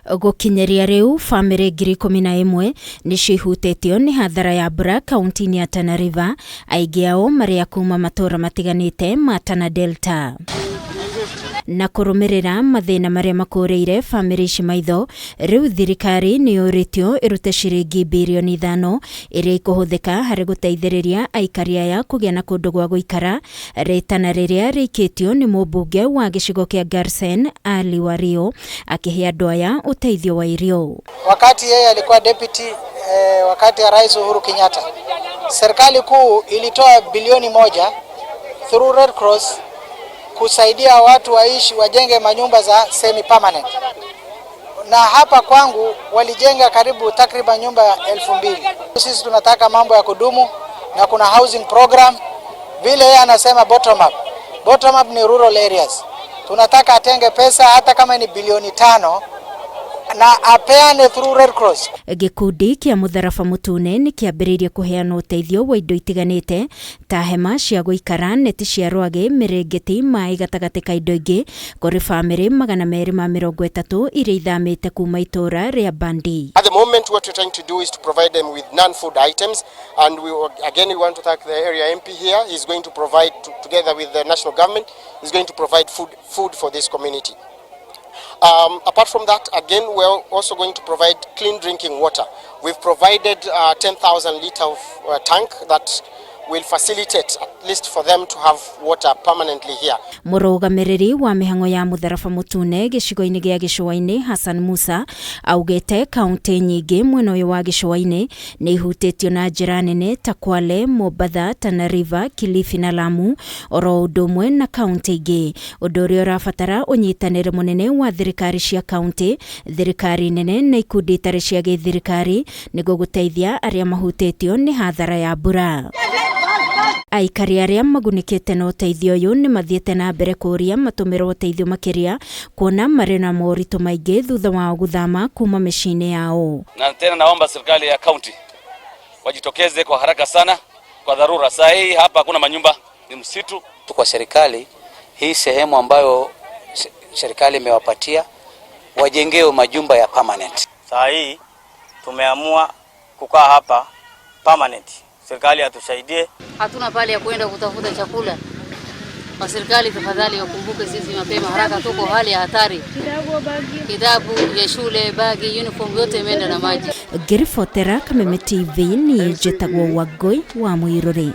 Gũkinyĩria rĩu bamĩrĩ 11,000 nĩcio ihutĩtio nĩ hathara ya mbura kaunti-inĩ ya Tana River, aingĩ ao marĩ a kuma matũũra matiganĩte ma Tana Delta. Na kũrũmĩrĩra mathĩna marĩa makũrĩire bamĩrĩ ici maitho, rĩu thirikari nĩ yũrĩtio ĩrute ciringi birioni 5 iria ikũhũthĩka harĩ gũteithĩrĩria aikari aya kũgĩa na kũndũ gwa gũikara, rĩtana rĩrĩa rĩikĩtio nĩ mũmbunge wa gĩcigo kĩa Garsen Ali Wario akĩhe andũ aya ũteithio wa irio. Wakati yeye alikuwa deputy wakati ya Rais Uhuru Kenyatta, serikali kuu ilitoa bilioni 1 through Red Cross kusaidia watu waishi, wajenge manyumba za semi permanent, na hapa kwangu walijenga karibu takriban nyumba 2000. Sisi tunataka mambo ya kudumu na kuna housing program vile yeye anasema bottom up. Bottom up ni rural areas. Tunataka atenge pesa hata kama ni bilioni 5 na apeane through Red Cross. Gĩkundi kĩa Mũtharaba Mũtune nĩ kĩambĩrĩirie kũheana ũteithio wa indo itiganĩte ta hema cia gũikara, neti cia rwagĩ, mĩrĩngĩti, maĩ gatagatĩ ka indo ingĩ kũrĩ bamĩrĩ 230 iria ithamĩte kuma itũũra rĩa Bandi. At the moment, what we're trying to do is to provide them with non-food items, and we again we want to thank the area MP here. He's going to provide, together with the national government, he's going to provide food for this community. Apart from that, again, we're also going to provide clean drinking water. We've provided 10,000 litre of tank that will facilitate at least for them to have water permanently here. Mũrũgamĩrĩri wa mĩhang'o ya Mũtharaba Mũtune gĩcigo-inĩ gĩa gĩcũa-inĩ Hassan Musa augĩte kaunti nyingĩ mwena ũyũ wa gĩcũa-inĩ nĩ ihutĩtio na njĩra nene ta Kwale, Mombatha, Tana River, Kilifi na Lamu oro ũndũ ũmwe na kaunti ingĩ, ũndũ ũrĩa ũrabatara ũnyitanĩri mũnene wa thirikari cia kaunti, thirikari nene na ikundi itarĩ cia gĩthirikari nĩguo gũteithia arĩa mahutĩtio nĩ hathara ya mbura. Aikari arĩa magunĩkĩte na ũteithio ũyũ nĩ mathiĩte na mbere kũũria matũmĩrwo ũteithio makĩria kuona marĩ na moritũ maingĩ thutha wao gũthama kuma mĩciĩ-inĩ yao. Na tena naomba serikali ya kaunti wajitokeze kwa haraka sana kwa dharura. Saa hii hapa hakuna manyumba, ni msitu. Kwa serikali hii sehemu ambayo serikali imewapatia wajengewe majumba ya permanent. Saa hii tumeamua kukaa hapa permanent. Serikali atusaidie. Hatuna pale ya kwenda kutafuta chakula. Kwa serikali tafadhali wakumbuke sisi mapema haraka, tuko hali ya hatari. Kitabu ya shule, bagi, uniform yote imeenda na maji. Ngĩribotera Kameme TV, niĩ njĩtagwo Wangũi wa Mũirũrĩ.